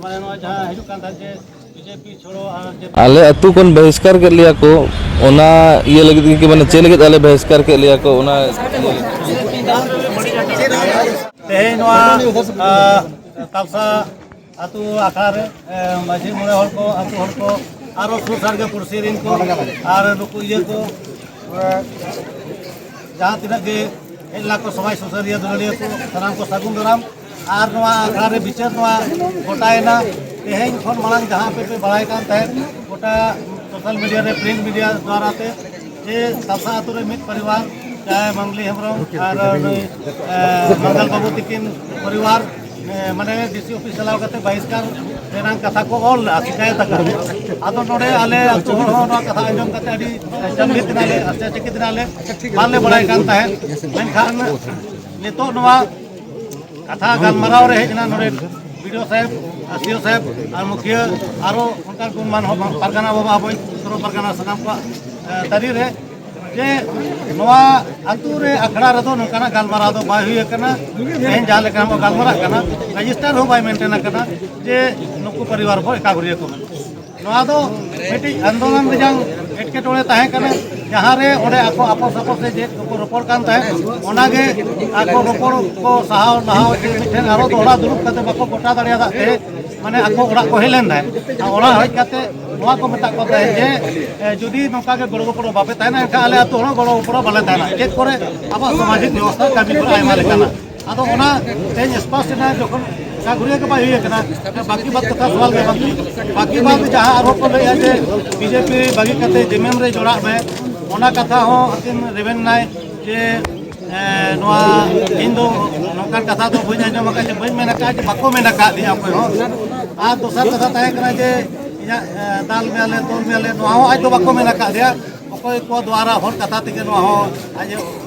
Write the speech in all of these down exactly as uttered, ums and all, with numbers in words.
ᱢᱟᱱᱮ ᱱᱚᱣᱟ ᱡᱟᱦᱟᱸ ᱦᱤᱡᱩᱜ ᱠᱟᱱ ᱛᱟᱦᱮᱸᱫ ᱡᱮ ᱵᱤᱡᱮᱯᱤ ᱪᱷᱳᱲᱳ ᱟᱨ ᱡᱮ ᱟᱞᱮ ᱟᱹᱛᱩ ᱠᱷᱚᱱ ᱵᱚᱦᱤᱥᱠᱟᱨ ᱠᱮᱫ ᱞᱮᱭᱟ ᱠᱚ, ᱚᱱᱟ ᱤᱭᱟᱹ ᱞᱟᱹᱜᱤᱫ ᱜᱮ, ᱢᱟᱱᱮ ᱪᱮᱫ ᱞᱟᱹᱜᱤᱫ ᱟᱞᱮ ᱵᱚᱦᱤᱥᱠᱟᱨ ᱠᱮᱫ ᱞᱮᱭᱟ ᱠᱚ, ᱚᱱᱟ ᱤᱭᱟᱹ ᱞᱟᱹᱜᱤᱫ᱾ ᱛᱮᱦᱮᱧ ᱱᱚᱣᱟ, ᱟ, ᱛᱟᱞᱥᱟ ᱟᱹᱛᱩ ᱟᱠᱷᱲᱟ ᱨᱮ, ᱮ, ᱢᱟᱹᱡᱷᱤ ᱢᱚᱬᱮ ᱦᱚᱲ ᱠᱚ, ᱟᱹᱛᱩ ᱦᱚᱲ ᱠᱚ, ᱟᱨᱚ ᱥᱩᱨ ᱥᱟᱰᱜᱮ ᱯᱩᱲᱥᱤ ᱨᱤᱱ ᱠᱚ, ᱟᱨ ᱱᱩᱠᱩ ᱤᱭᱟᱹ ᱠᱚ, ᱮ, ᱡᱟᱦᱟᱸ ᱛᱤᱱᱟᱹᱜ ᱜᱮ ᱦᱮᱡ ᱞᱮᱱᱟ ᱠᱚ ᱥᱚᱢᱟᱡᱽ ᱥᱩᱥᱟᱹᱨᱤᱭᱟᱹ ᱫᱩᱞᱟᱹᱲᱤᱭᱟᱹ ᱠᱚ, ᱥᱟᱱᱟᱢ ᱠᱚ ᱥᱟᱹᱜᱩᱱ ᱫᱟᱨᱟᱢ᱾ ᱟᱨ ᱱᱚᱣᱟ ᱟᱠᱷᱲᱟ ᱨᱮ ᱵᱤᱪᱟᱹᱨ ᱱᱚᱣᱟ ᱜᱚᱴᱟᱭᱮᱱᱟ᱾ ᱛᱮᱦᱮᱧ ᱠᱷᱚᱱ ᱢᱟᱲᱟᱝ ᱡᱟᱦᱟᱸ ᱟᱯᱮ ᱯᱮ ᱵᱟᱲᱟᱭ ᱠᱟᱱ ᱛᱟᱦᱮᱸᱫ, ᱜᱚᱴᱟ social media ᱨᱮ, print media ᱫᱣᱟᱨᱟ ᱛᱮ, ᱡᱮ ᱛᱟᱞᱥᱟ ᱟᱹᱛᱩ ᱨᱮ ᱢᱤᱫ ᱯᱚᱨᱤᱵᱟᱨ, ᱡᱟᱦᱟᱸᱭ ᱢᱟᱝᱜᱽᱞᱤ ᱦᱮᱢᱵᱨᱚᱢ ᱟᱨ ᱱᱩᱭ, ᱮ, ᱢᱟᱝᱜᱟᱞ ᱵᱟᱹᱵᱩ ᱛᱤᱠᱤᱱ ᱯᱚᱨᱤᱵᱟᱨ, ᱮ, ᱢᱟᱱᱮ ᱰᱤ ᱥᱤ ᱚᱯᱷᱤᱥ ᱪᱟᱞᱟᱣ ᱠᱟᱛᱮ ᱵᱟᱦᱤᱥᱠᱟᱨ ᱨᱮᱱᱟᱜ ᱠᱟᱛᱷᱟ ᱠᱚ ᱚᱞ ᱞᱮᱫᱼᱟ, ᱥᱤᱠᱟᱭᱚᱛ ᱟᱠᱟᱫ᱾ ᱟᱫᱚ ᱱᱚᱰᱮ ᱟᱞᱮ ᱟᱹᱛᱩ ᱦᱚᱲ ᱦᱚᱸ ᱱᱚᱣᱟ ᱠᱟᱛᱷᱟ ᱟᱸᱡᱚᱢ ᱠᱟᱛᱮ ᱟᱹᱰᱤ ᱪᱚᱢᱵᱤᱛ ᱮᱱᱟᱞᱮ, ᱟᱥᱪᱚᱨᱡᱚᱪᱚᱠᱤᱛ ᱮᱱᱟᱞᱮ, ᱵᱟᱞᱮ ᱵᱟᱲᱟᱭ ᱠᱟᱱ ᱛᱟᱦᱮᱸᱫ᱾ ᱢᱮᱱᱠᱷᱟᱱ ᱱᱤᱛᱚᱜ ᱱᱚᱣᱟ ᱠᱟᱛᱷᱟ ᱜᱟᱞᱢᱟᱨᱟᱣ ᱨᱮ ᱦᱮᱡ ᱮᱱᱟ ᱱᱚᱰᱮ ᱵᱤ ᱰᱤ ᱳ ᱥᱟᱦᱮᱵᱽ ᱟᱨ ᱥᱤ ᱳ ᱥᱟᱦᱮᱵᱽ ᱟᱨ ᱢᱩᱠᱷᱤᱭᱟᱹ ᱟᱨᱚ ᱚᱱᱠᱟᱱ ᱜᱩᱱᱢᱟᱱ ᱦᱚᱸ ᱯᱟᱨᱜᱟᱱᱟ ᱵᱟᱵᱟ ᱟᱵᱚᱭᱤᱡ ᱥᱚᱨᱚ ᱯᱟᱨᱜᱟᱱᱟ ᱥᱟᱱᱟᱢ ᱠᱚᱣᱟᱜ, ᱮ, ᱛᱟᱹᱨᱤ ᱨᱮ ᱡᱮ ᱱᱚᱣᱟ ᱟᱹᱛᱩ ᱨᱮ ᱟᱠᱷᱲᱟ ᱨᱮᱫᱚ ᱱᱚᱝᱠᱟᱱᱟᱜ ᱜᱟᱞᱢᱟᱨᱟᱣ ᱫᱚ ᱵᱟᱭ ᱦᱩᱭ ᱟᱠᱟᱱᱟ᱾ ᱛᱮᱦᱮᱧ ᱡᱟᱦᱟᱸ ᱞᱮᱠᱟ ᱵᱚᱱ ᱜᱟᱞᱢᱟᱨᱟᱜ ᱠᱟᱱᱟ, ᱨᱮᱡᱤᱥᱴᱟᱨ ᱦᱚᱸ ᱵᱟᱭ ᱢᱮᱱᱴᱮᱱ ᱟᱠᱟᱱᱟ ᱡᱮ ᱱᱩᱠᱩ ᱯᱚᱨᱤᱵᱟᱨ ᱵᱚ ᱮᱠᱟ ᱜᱷᱩᱨᱤᱭᱟᱹ ᱠᱚ ᱢᱮᱱᱛᱮ᱾ ᱱᱚᱣᱟ ᱫᱚ ᱢᱤᱫᱴᱤᱡ ᱟᱱᱫᱳᱞᱚᱱ ᱨᱮᱭᱟᱝ ᱮᱴᱠᱮᱴᱚᱬᱮ ᱛᱟᱦᱮᱸ ᱠᱟᱱᱟ, ᱡᱟᱦᱟᱸ ᱨᱮ ᱚᱸᱰᱮ ᱟᱠᱚ ᱟᱯᱚᱥ ᱟᱯᱚᱥ ᱨᱮ ᱪᱮᱫ ᱠᱚᱠᱚ ᱨᱚᱯᱚᱲ ᱠᱟᱱ ᱛᱟᱦᱮᱸᱫ, ᱚᱱᱟᱜᱮ ᱟᱠᱚ ᱨᱚᱯᱚᱲ ᱠᱚ ᱥᱟᱦᱟᱣ ᱞᱟᱦᱟᱣ ᱪᱮ ᱢᱤᱫᱴᱷᱮᱱ ᱟᱨᱚ ᱫᱚᱦᱲᱟ ᱫᱩᱲᱩᱵ ᱠᱟᱛᱮ ᱵᱟᱠᱚ ᱜᱚᱴᱟ ᱫᱟᱲᱮᱭᱟᱫᱟᱜ ᱛᱮ, ᱢᱟᱱᱮ ᱟᱠᱚ ᱚᱲᱟᱜ ᱠᱚ ᱦᱮᱡ ᱞᱮᱱ ᱛᱟᱦᱮᱸᱫ᱾ ᱟᱨ ᱚᱲᱟᱜ ᱦᱮᱡ ᱠᱟᱛᱮ ᱱᱚᱣᱟ ᱠᱚ ᱢᱮᱛᱟᱜ ᱠᱚ ᱛᱟᱦᱮᱸᱫ ᱡᱮ, ᱮ, ᱡᱩᱫᱤ ᱱᱚᱝᱠᱟ ᱜᱮ ᱜᱚᱲᱚ ᱜᱚᱯᱚᱲᱚ ᱵᱟᱯᱮ ᱛᱟᱦᱮᱱᱟ, ᱮᱱᱠᱷᱟᱱ ᱟᱞᱮ ᱟᱹᱛᱩ ᱦᱚᱲ ᱦᱚᱸ ᱜᱚᱲᱚ ᱜᱚᱯᱚᱲᱚ ᱵᱟᱞᱮ ᱛᱟᱦᱮᱱᱟ᱾ ᱪᱮᱫ ᱠᱚᱨᱮ ᱟᱵᱚᱣᱟᱜ ᱥᱟᱢᱟᱡᱤᱠ ᱵᱮᱵᱚᱥᱛᱷᱟ ᱠᱟᱹᱢᱤ ᱠᱚᱨᱮ ᱟᱭᱢᱟ ᱞᱮᱠᱟᱱᱟᱜ᱾ ᱟᱫᱚ ᱚᱱᱟ ᱛᱮᱦᱮᱧ ᱥᱯᱚᱥᱴ ᱮᱱᱟ ᱡᱚᱠᱷᱚᱱ ᱚᱱᱟ ᱜᱷᱩᱨᱤᱭᱟᱹ ᱜᱮ ᱵᱟᱭ ᱦᱩᱭ ᱟᱠᱟᱱᱟ, ᱵᱟᱹᱠᱤ ᱵᱟᱫ ᱠᱟᱛᱷᱟ ᱥᱚᱣᱟᱞ ᱜᱮ ᱵᱟᱝ ᱦᱩᱭᱩᱜ᱾ ᱵᱟᱹᱠᱤ ᱵᱟᱫ ᱡᱟᱦᱟᱸ ᱟᱨᱦᱚᱸ ᱠᱚ ᱞᱟᱹᱭᱟ ᱡᱮ ᱵᱤ ᱡᱮ ᱯᱤ ᱵᱟᱹᱜᱤ ᱠᱟᱛᱮ ᱡᱮ ᱮᱢ ᱮᱢ ᱨᱮ ᱡᱚᱲᱟᱜ ᱢᱮ, ᱚᱱᱟ ᱠᱟᱛᱷᱟ ᱦᱚᱸ ᱟᱹᱠᱤᱱ ᱨᱮᱵᱮᱱ ᱱᱟᱭ ᱡᱮ, ᱮ, ᱱᱚᱣᱟ ᱤᱧ ᱫᱚ ᱱᱚᱝᱠᱟᱱ ᱠᱟᱛᱷᱟ ᱫᱚ ᱵᱟᱹᱧ ᱟᱸᱡᱚᱢ ᱟᱠᱟᱫ, ᱡᱮ ᱵᱟᱹᱧ ᱢᱮᱱ ᱟᱠᱟᱫ, ᱡᱮ ᱵᱟᱠᱚ ᱢᱮᱱ ᱟᱠᱟᱫ ᱞᱤᱧᱟ ᱚᱠᱚᱭ ᱦᱚᱸ᱾ ᱟᱨ ᱫᱚᱥᱟᱨ ᱠᱟᱛᱷᱟ ᱛᱟᱦᱮᱸ ᱠᱟᱱᱟ ᱡᱮ ᱤᱧᱟᱹᱜ, ᱮ, ᱫᱟᱞ ᱢᱮᱭᱟᱞᱮ, ᱛᱚᱞ ᱢᱮᱭᱟᱞᱮ, ᱱᱚᱣᱟ ᱦᱚᱸ ᱟᱡ ᱫᱚ ᱵᱟᱠᱚ ᱢᱮᱱ ᱟᱠᱟᱫ ᱞᱮᱭᱟ᱾ ᱚᱠᱚᱭ ᱠᱚ ᱫᱣᱟᱨᱟ ᱦᱚᱲ ᱠᱟᱛᱷᱟ ᱛᱮᱜᱮ ᱱᱚᱣᱟ ᱦᱚᱸ ᱟᱡ ᱮ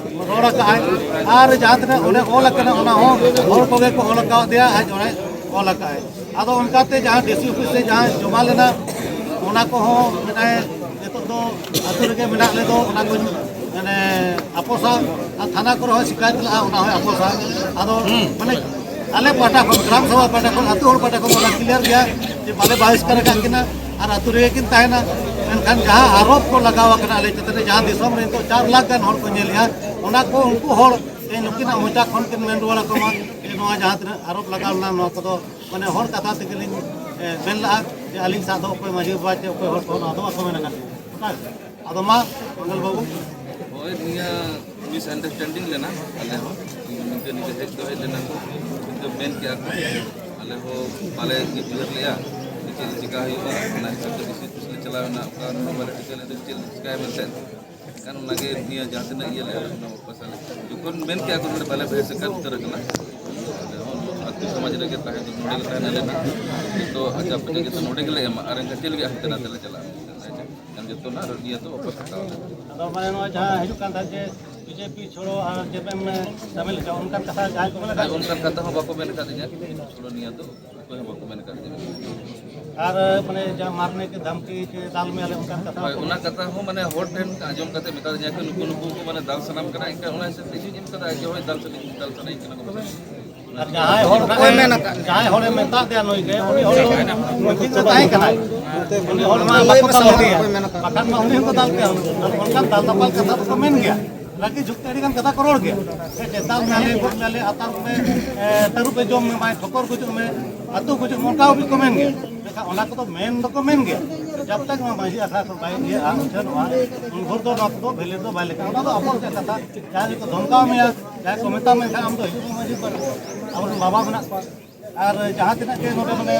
ᱨᱚᱲ ᱟᱠᱟᱫᱼᱟᱭ᱾ ᱟᱨ ᱡᱟᱦᱟᱸ ᱛᱤᱱᱟᱹᱜ ᱚᱸᱰᱮ ᱚᱞ ᱟᱠᱟᱱᱟ, ᱚᱱᱟ ᱦᱚᱸ ᱦᱚᱲ ᱠᱚᱜᱮ ᱠᱚ ᱚᱞ ᱟᱠᱟᱫᱮᱭᱟ, ᱟᱡ ᱚᱸᱰᱮ ᱚᱞ ᱟᱠᱟᱫᱼᱟᱭ᱾ ᱟᱫᱚ ᱚᱱᱠᱟᱛᱮ ᱡᱟᱦᱟᱸ ᱰᱤ ᱥᱤ ᱚᱯᱷᱤᱥ ᱨᱮ ᱡᱟᱦᱟᱸ ᱡᱚᱢᱟ ᱞᱮᱱᱟ, ᱚᱱᱟ ᱠᱚᱦᱚᱸ ᱢᱮᱱᱟᱭ ᱱᱤᱛᱚᱜ ᱫᱚ ᱟᱹᱛᱩ ᱨᱮᱜᱮ ᱢᱮᱱᱟᱜ ᱞᱮᱫᱚ, ᱚᱱᱟ ᱠᱚᱧ ᱢᱟᱱᱮ ᱟᱯᱳᱥᱟ᱾ ᱟᱨ ᱛᱷᱟᱱᱟ ᱠᱚᱨᱮ ᱦᱚᱸ ᱥᱤᱠᱟᱭᱚᱛ ᱞᱟᱜᱼᱟ, ᱚᱱᱟ ᱦᱚᱸᱭ ᱟᱯᱳᱥᱟ᱾ ᱟᱫᱚ ᱢᱟᱱᱮ ᱟᱞᱮ ᱯᱟᱦᱴᱟ ᱠᱷᱚᱱ, ᱜᱨᱟᱢ ᱥᱚᱵᱷᱟ ᱯᱟᱦᱴᱟ ᱠᱷᱚᱱ, ᱟᱹᱛᱩ ᱦᱚᱲ ᱯᱟᱦᱴᱟ ᱠᱷᱚᱱ ᱚᱱᱟ ᱠᱞᱤᱭᱟᱨ ᱜᱮᱭᱟ ᱡᱮ ᱵᱟᱞᱮ ᱵᱟᱦᱤᱥᱠᱟᱨ ᱟᱠᱟᱫ ᱠᱤᱱᱟ ᱟᱨ ᱟᱹᱛᱩ ᱨᱮᱜᱮ ᱠᱤᱱ ᱛᱟᱦᱮᱱᱟ᱾ ᱢᱮᱱᱠᱷᱟᱱ ᱡᱟᱦᱟᱸ ᱟᱨᱳᱯ ᱠᱚ ᱞᱟᱜᱟᱣ ᱟᱠᱟᱱᱟ ᱟᱞᱮ ᱪᱮᱛᱟᱱ ᱨᱮ, ᱡᱟᱦᱟᱸ ᱫᱤᱥᱚᱢ ᱨᱮ ᱱᱤᱛᱚᱜ ᱪᱟᱨ ᱞᱟᱠᱷ ᱜᱟᱱ ᱦᱚᱲ ᱠᱚ ᱧᱮᱞᱮᱜᱼᱟ, ᱚᱱᱟ ᱠᱚ ᱩᱱᱠᱩ ᱦᱚᱲ ᱛᱮ ᱱᱩᱠᱤᱱᱟᱜ ᱢᱚᱪᱟ ᱠᱷᱚᱱ ᱠᱤᱱ ᱢᱮᱱ ᱨᱩᱣᱟᱹᱲ ᱟᱠᱚ ᱢᱟ ᱡᱮ ᱱᱚᱣᱟ ᱡᱟᱦᱟᱸ ᱛᱤᱱᱟᱹᱜ ᱟᱨᱳᱯ ᱞᱟᱜᱟᱣ ᱞᱮᱱᱟ, ᱱᱚᱣᱟ ᱠᱚᱫᱚ ᱢᱟᱱᱮ ᱦᱚᱲ ᱠᱟᱛᱷᱟ ᱛᱮᱜᱮ ᱞᱤᱧ, ᱮ, ᱢᱮᱱ ᱞᱟᱜᱼᱟ ᱡᱮ ᱟᱹᱞᱤᱧ ᱥᱟᱶ ᱫᱚ ᱚᱠᱚᱭ ᱢᱟᱹᱡᱷᱤ ᱵᱟᱵᱟ ᱪᱮ ᱚᱠᱚᱭ ᱦᱚᱲ ᱠᱚᱦᱚᱸ ᱱᱚᱣᱟ ᱫᱚ ᱵᱟᱠᱚ ᱢᱮᱱ ᱟᱠᱟᱫ ᱞᱤᱧᱟ᱾ ᱟᱫᱚ ᱢᱟ, ᱢᱚᱝᱜᱚᱞ ᱵᱟᱹᱵᱩ᱾ ᱦᱳᱭ, ᱱᱤᱭᱟᱹ ᱢᱤᱥᱟᱱᱰᱟᱨᱥᱴᱮᱱᱰᱤᱝ ᱞᱮᱱᱟ᱾ ᱟᱞᱮ ᱦᱚᱸ ᱱᱤᱝᱠᱟᱹ ᱱᱤᱝᱠᱟᱹ ᱦᱮᱡ ᱫᱚ ᱦᱮᱡ ᱞᱮᱱᱟ ᱠᱚ, ᱱᱤᱝᱠᱟᱹ ᱢᱮᱱ ᱠᱮᱜᱼᱟ ᱠᱚ, ᱟᱞᱮ ᱦᱚᱸ ᱵᱟᱞᱮ ᱩᱭᱦᱟᱹᱨ ᱞᱮᱜᱼᱟ ᱡᱮ ᱪᱮᱫ ᱪᱮᱠᱟ ᱦᱩᱭᱩᱜᱼᱟ᱾ ᱚᱱᱟ ᱦᱤᱥᱟᱹᱵ ᱛᱮ ᱰᱤᱥᱤ ᱚᱯᱷᱤᱥ ᱞᱮ ᱪᱟᱞᱟᱣ ᱮᱱᱟ, ᱚᱠᱟ ᱨᱮᱦᱚᱸ ᱵᱟᱞᱮ ᱴᱷᱤᱠᱟᱹ ᱞᱮᱫᱟ ᱪᱮᱫ ᱞᱮ ᱪᱮᱠᱟᱭᱟ ᱢᱮᱱᱛᱮ᱾ ᱮᱱᱠᱷᱟᱱ ᱚᱱᱟᱜᱮ ᱱᱤᱭᱟᱹ ᱡᱟᱦᱟᱸ ᱛᱤᱱᱟᱹᱜ ᱤᱭᱟᱹ ᱞᱮ ᱚᱱᱟ ᱯᱚᱭᱥᱟ ᱞᱮ, ᱡᱚᱠᱷᱚᱱ ᱢᱮᱱ ᱠᱮᱜᱼᱟ ᱠᱚ ᱱᱚᱰᱮ ᱵᱟᱞᱮ ᱵᱟᱹᱭᱥᱟᱹᱣ ᱠᱟᱱ ᱩᱛᱟᱹᱨ ᱟᱠᱟᱱᱟ, ᱟᱞᱮ ᱦᱚᱸ ᱟᱹᱛᱩ ᱥᱚᱢᱟᱡᱽ ᱨᱮᱜᱮ ᱛᱟᱦᱮᱸ ᱫᱚ ᱱᱚᱰᱮ ᱜᱮ ᱛᱟᱦᱮᱱᱟ ᱞᱮ ᱱᱟᱜ, ᱡᱚᱛᱚ ᱟᱡᱟᱜ ᱯᱟᱡᱟ ᱡᱚᱛᱚ ᱱᱚᱰᱮ ᱜᱮᱞᱮ ᱮᱢᱟ᱾ ᱟᱨ ᱮᱱᱠᱷᱟᱱ ᱪᱮᱫ ᱞᱟᱹᱜᱤᱫ ᱦᱟᱱᱛᱮ ᱱᱟᱛᱮ ᱞᱮ ᱪᱟᱞᱟᱜᱼᱟ? ᱮᱱᱠᱷᱟᱱ ᱡᱚᱛᱚ ᱱᱟᱜ ᱱᱤᱭᱟᱹ ᱫᱚ ᱚᱯᱚᱥ ᱦᱟᱛᱟᱣ ᱞᱮ᱾ ᱟᱫᱚ ᱢᱟᱱᱮ ᱱᱚᱣᱟ ᱡᱟᱦᱟᱸ ᱦᱤᱡᱩᱜ ᱠᱟᱱ ᱛᱟᱦᱮᱸᱫ ᱡᱮ ᱵᱤᱡᱮᱯᱤ ᱪᱷᱚᱲᱚ ᱟᱨ ᱡᱮᱯᱤ ᱮᱢ ᱥᱟᱢᱤᱞ ᱦᱚᱪᱚ, ᱚᱱᱠᱟᱱ ᱠᱟᱛᱷᱟ ᱡᱟᱦᱟᱸᱭ ᱠᱚ ᱢᱮᱱ ᱟᱨ ᱟᱠᱟᱫ ᱚᱱᱠᱟᱱ ᱠᱟᱛᱷᱟ ᱦᱚᱸ ᱵᱟᱠᱚ ᱢᱮᱱ ᱟᱠᱟᱫ ᱞᱤᱧᱟ, ᱪᱷᱚᱲᱚ ᱱᱤᱭᱟᱹ ᱫᱚ ᱚᱠᱚᱭ ᱦᱚᱸ ᱵᱟᱠᱚ ᱢᱮᱱ ᱟᱠᱟᱫ ᱞᱤᱧᱟ᱾ ᱟᱨ ᱢᱟᱱᱮ ᱡᱟᱦᱟᱸ ᱢᱟᱨᱱᱮ ᱠᱤ ᱫᱷᱟᱢᱠᱤ ᱪᱮ ᱫᱟᱞ ᱢᱮᱭᱟᱞᱮ ᱚᱱᱠᱟᱱ ᱠᱟᱛᱷᱟ ᱦᱳᱭ, ᱠᱚ ᱚᱱᱟ ᱠᱟᱛᱷᱟ ᱦᱚᱸ ᱢᱟᱱᱮ ᱦᱚᱲ ᱴᱷᱮᱱ ᱟᱸᱡᱚᱢ ᱠᱟᱛᱮ ᱢᱮᱛᱟ ᱫᱤᱧᱟ ᱠᱚ, ᱱᱩᱠᱩ ᱱᱩᱠᱩ ᱠᱚ ᱢᱟᱱᱮ ᱫᱟᱞ ᱥᱟᱱᱟᱢ ᱠᱟᱱᱟ, ᱮᱱᱠᱷᱟᱱ ᱚᱱᱟ ᱦᱤᱥᱟᱹᱵ ᱛᱮ ᱤᱧ ᱦᱚᱸᱧ ᱢᱮᱛᱟᱫᱟ ᱡᱮ ᱦᱳᱭ ᱫᱟᱞ ᱥᱟᱱᱟᱧ, ᱫᱟᱞ ᱥᱟᱱᱟᱧ ᱠᱟᱱᱟ ᱠᱚ᱾ ᱟᱨ ᱡᱟᱦᱟᱸᱭ ᱦᱚᱲ ᱚᱠᱚᱭ ᱢᱮᱱ ᱟᱠᱟᱫ? ᱡᱟᱦᱟᱸᱭ ᱦᱚᱲᱮ ᱢᱮᱛᱟᱫ ᱫᱮᱭᱟ ᱱᱩᱭ ᱜᱮ, ᱩᱱᱤ ᱦᱚᱲ ᱫᱚ ᱢᱩᱢᱵᱟᱭ ᱨᱮ ᱛᱟᱦᱮᱸ ᱠᱟᱱᱟᱭ᱾ ᱩᱱᱤ ᱦᱚᱲ ᱢᱟ ᱞᱟᱹᱭ ᱵᱟᱠᱚ ᱢᱮᱥᱮ ᱫᱟᱞ ᱢᱟ ᱠᱮᱭᱟ᱾ ᱚᱠᱚᱭ ᱢᱮᱱ ᱟᱠᱟᱫ? ᱵᱟᱠᱷᱟᱱ ᱢᱟ ᱩᱱᱤ ᱦᱚᱸᱠᱚ ᱫᱟᱞ ᱠᱮᱭᱟ᱾ ᱟᱨ ᱚᱱᱠᱟᱱ ᱫᱟᱞ ᱫᱟᱯᱟᱞ ᱠᱟᱛᱷᱟ ᱫᱚᱠᱚ ᱢᱮᱱ ᱜᱮᱭᱟ᱾ ᱞᱟᱹᱠᱤ ᱡᱩᱠᱛᱤ ᱟᱹᱰᱤ ᱜᱟᱱ ᱠᱟᱛᱷᱟ ᱠᱚ ᱨᱚᱲ ᱜᱮᱭᱟ᱾ ᱥᱮ ᱪᱮᱫ ᱫᱟᱞ ᱢᱮᱭᱟᱞᱮ, ᱜᱚᱡ ᱢᱮᱭᱟᱞᱮ, ᱟᱨ ᱛᱟᱨ ᱢᱟᱱᱮ, ᱮ, ᱛᱟᱹᱨᱩᱵ ᱮ ᱡᱚᱢ ᱢᱮ, ᱢᱟᱭ ᱴᱷᱚᱠᱚᱨ ᱜᱩᱡᱩᱜ ᱢᱮ, ᱟᱹᱛᱩ ᱜᱩᱡᱩᱜ ᱢᱮ, ᱚᱱᱠᱟ ᱦᱚᱸ ᱠᱚ ᱢᱮᱱ ᱜᱮᱭᱟ᱾ ᱢᱮᱱᱠᱷᱟᱱ ᱚᱱᱟ ᱠᱚᱫᱚ ᱢᱮᱱ ᱫᱚᱠᱚ ᱢᱮᱱ ᱜᱮᱭᱟ᱾ ᱡᱟᱵ ᱛᱟᱠ ᱱᱚᱣᱟ ᱢᱟᱹᱡᱷᱤ ᱟᱠᱷᱲᱟ ᱠᱷᱚᱱ ᱵᱟᱭ ᱤᱭᱟᱹᱜᱼᱟ, ᱩᱪᱷᱟᱹᱱᱚᱜᱼᱟ, ᱩᱱ ᱵᱷᱳᱨ ᱫᱚ ᱱᱚᱣᱟ ᱠᱚᱫᱚ ᱵᱷᱮᱞᱤᱰ ᱫᱚ ᱵᱟᱭ ᱞᱮᱠᱷᱟᱜᱼᱟ᱾ ᱚᱱᱟ ᱫᱚ ᱟᱵᱚ ᱪᱮᱫ ᱠᱟᱛᱷᱟ? ᱡᱟᱦᱟᱸᱭ ᱠᱚ ᱫᱷᱚᱢᱠᱟᱣ ᱢᱮᱭᱟ, ᱡᱟᱦᱟᱸᱭ ᱠᱚ ᱢᱮᱛᱟᱢ, ᱢᱮᱱᱠᱷᱟᱱ ᱟᱢ ᱫᱚ ᱦᱤᱡᱩᱜ ᱢᱮ ᱢᱟᱹᱡᱷᱤ ᱯᱟᱨᱜᱟᱱᱟ᱾ ᱟᱵᱚᱨᱮᱱ ᱵᱟᱵᱟ ᱢᱮᱱᱟᱜ ᱠᱚᱣᱟ᱾ ᱟᱨ ᱡᱟᱦᱟᱸ ᱛᱤᱱᱟᱹᱜ ᱜᱮ ᱱᱚᱰᱮ ᱢᱟᱱᱮ,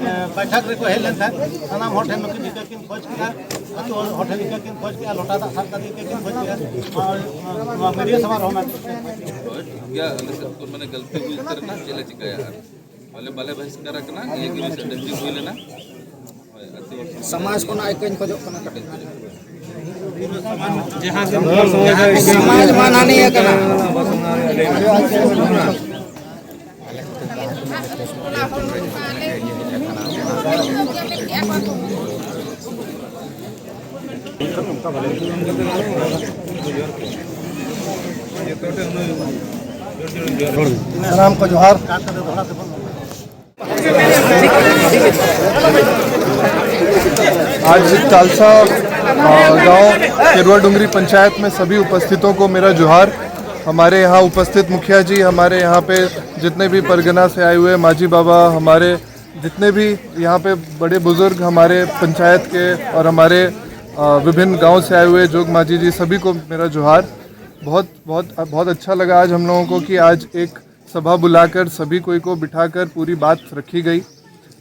ᱮ, ᱵᱟᱭᱴᱷᱟᱠ ᱨᱮᱠᱚ ᱦᱮᱡ ᱞᱮᱱ ᱛᱟᱦᱮᱸᱫ, ᱥᱟᱱᱟᱢ ᱦᱚᱲ ᱴᱷᱮᱱ ᱱᱩᱠᱤᱱ ᱤᱠᱟᱹ ᱠᱤᱱ ᱠᱷᱚᱡᱽ ᱠᱮᱜᱼᱟ, ᱟᱹᱛᱩ ᱦᱚᱲ ᱴᱷᱮᱱ ᱤᱠᱟᱹ ᱠᱤᱱ ᱠᱷᱚᱡᱽ ᱠᱮᱜᱼᱟ, ᱞᱚᱴᱟ ᱫᱟᱜ ᱥᱟᱵ ᱠᱟᱛᱮ ᱤᱠᱟᱹ ᱠᱤᱱ ᱠᱷᱚᱡᱽ ᱠᱮᱜᱼᱟ᱾ ᱟᱨ ᱱᱚᱣᱟ ᱢᱤᱰᱤᱭᱟ ᱥᱟᱢᱟᱝ ᱨᱮᱦᱚᱸ ᱚᱱᱟ ᱦᱳᱭ, ᱴᱷᱤᱠ ᱜᱮᱭᱟ, ᱟᱞᱮ ᱥᱮᱫ ᱠᱷᱚᱱ ᱢᱟᱱᱮ ᱜᱟᱹᱞᱛᱤ ᱦᱩᱭ ᱩᱛᱟᱹᱨ ᱮᱱᱟ, ᱪᱮᱫ ᱞᱮ ᱪᱤᱠᱟᱹᱭᱟ? ᱟᱨ ᱟᱞᱮ ᱵᱟᱞᱮ ᱵᱚᱦᱤᱥᱠᱟᱨ ᱟᱠᱟᱱᱟ, ᱱᱤᱭᱟᱹ ᱜᱮ ᱢᱤᱥᱟᱱᱰᱟᱨᱥᱴᱮᱱᱰᱤᱝ ᱦᱩᱭ ᱞᱮᱱᱟ᱾ ᱦᱳᱭ, ᱟᱹᱛᱩ ᱦᱚᱲ ᱥᱟᱢᱟᱡᱽ ᱠᱷᱚᱱᱟᱜ ᱤᱠᱟᱹᱧ ᱠᱷᱚᱡᱚᱜ ᱠᱟᱱᱟ ᱠᱟᱹᱴᱤᱡ᱾ ᱥᱚᱢᱟᱡᱽ ᱢᱟ ᱱᱟᱱᱤᱭᱟᱹ ᱠᱟᱱᱟ᱾ ᱥᱟᱱᱟᱢ ᱠᱚ ᱡᱚᱦᱟᱨ᱾ आज टालसा गांव केरुआ डूंगरी पंचायत में सभी उपस्थितों को मेरा जोहार। हमारे यहाँ उपस्थित मुखिया जी, हमारे यहाँ पे जितने भी परगना से आए हुए माझी बाबा, हमारे जितने भी यहाँ पे बड़े बुजुर्ग हमारे पंचायत के और हमारे विभिन्न गांव से आए हुए जोग माझी जी, सभी को मेरा जोहार। बहुत बहुत बहुत अच्छा लगा आज हम लोगों को कि आज एक सभा बुलाकर सभी कोई को बिठाकर पूरी बात रखी गई।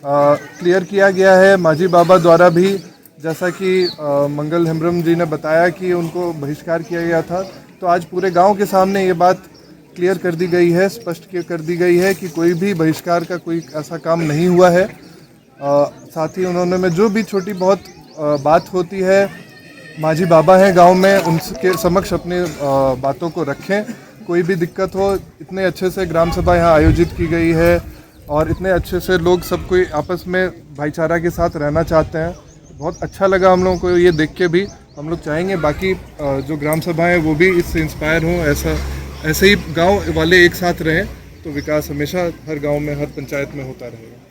क्लियर किया गया है माझी बाबा द्वारा भी, जैसा कि मंगल हेम्ब्रम जी ने बताया कि उनको बहिष्कार किया गया था। तो आज पूरे गांव के सामने ये बात क्लियर कर दी गई है, स्पष्ट कर दी गई है कि कोई भी बहिष्कार का कोई ऐसा काम नहीं हुआ है। साथ ही उन्होंने में जो भी छोटी बहुत बात होती है, माझी बाबा हैं गांव में, उनके समक्ष अपने बातों को रखें। कोई भी दिक्कत हो, इतने अच्छे से ग्राम सभा यहाँ आयोजित की गई है और इतने अच्छे से लोग सब कोई आपस में भाईचारा के साथ रहना चाहते हैं। बहुत अच्छा लगा हम लोगों को ये देख के भी। हम लोग चाहेंगे बाकी जो ग्राम सभा है वो भी इससे इंस्पायर हों, ऐसा ऐसे ही गांव वाले एक साथ रहें, तो विकास हमेशा हर गांव में, हर पंचायत में होता रहेगा।